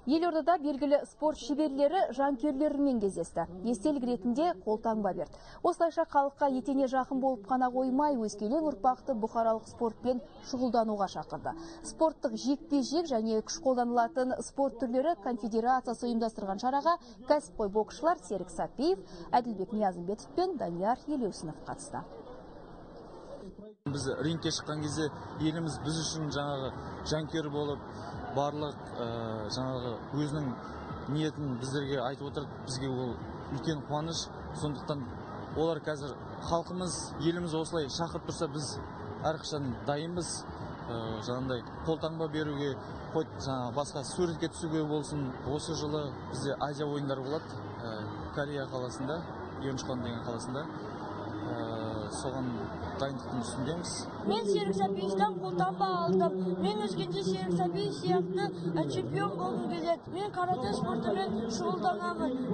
Елордада белгілі спорт шеберлері жанкүйерлерімен кездесті. Естелік ретінде қолтаңба берді. Осылайша халыққа етене жақын болып қана қоймай, өскелең ұрпақты бұқаралық спортпен шұғылдануға шақырды. Спорттық жекпе-жек және күш қолданылатын спорт түрлері конфедерациясы ұйымдастырған шараға кәсіпқой боксшылар Серік Сәпиев, Әділбек Ниязымбетов пен Данияр Елеусінов қатысты. Біз рингке шыққан кезде еліміз біз үшін жаңағы жанкүйер болып, барлық жаңағы өзінің ниетін біздерге айтып отырды. Бізге ол үлкен қуаныш. Сондықтан олар қазір халқымыз, еліміз осылай шақырып тұрса, біз әрқашан дайынбыз. Жаңағындай қолтаңба беруге, хоть жаңағы басқа суретке түсуге болсын. Осы жылы бізде Азия ойындары болады, Корея қаласында, Йончхон деген қаласында. Соған дайындықтың үстіндеміз. Мен Серік Сәпиевтен қолтаңба алдым. Мен өскенде Серік Сәпиев сияқты чемпион болғым келеді. Мен каратэ спортымен шұғылданамын.